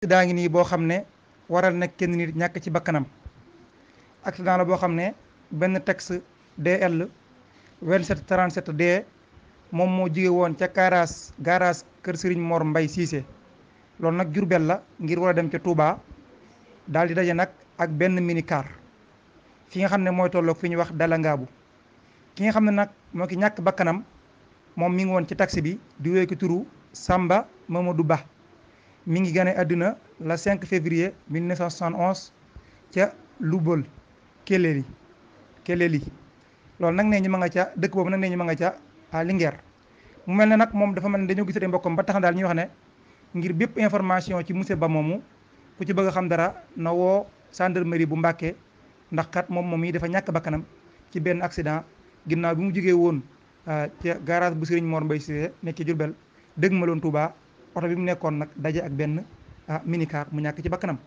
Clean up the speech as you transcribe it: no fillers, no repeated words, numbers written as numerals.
daa ngi nii boo xam ne waral nag kenn nit ñàkk ci bakkanam. accident la boo xam ne benn taxi DL 2737D moom moo jóge woon ca garage kër Serigne Mor Mbay Cissé loolu nag Jurbel la ngir war a dem ca Touba daal di daje nag ak benn minicar fi nga xam ne mooy tolloog fi ñuy wax Dalangaabu. ki nga xam ne nag moo ki ñàkk bakkanam moom mi ngi woon ci taxi bi di wéy ki turu Samba Mamadou Ba mi ngi gane àdduna la 5 février 1971 ca Lubël Keleli loolu nag nee ñu ma nga ca dëkk boobu nag nee ñu ma nga ca Linguère. mu mel ne nag moom dafa mel ne dañoo gisate mbokkam ba tax na daal ñuy wax ne ngir bépp information ci monsieur Ba moomu ku ci bëgg a xam dara na woo gendarmerie bu Mbàkke ndax kat moom yi dafa ñàkk bakkanam ci benn accident ginnaaw bi mu jógee woon ca garage bu Serigne Mor Mbay Cissé nekk ci Jurbel dëgg ma loon Touba oto bi mu nekkoon nag daje ak benn minicar mu ñàkk ci bakkanam.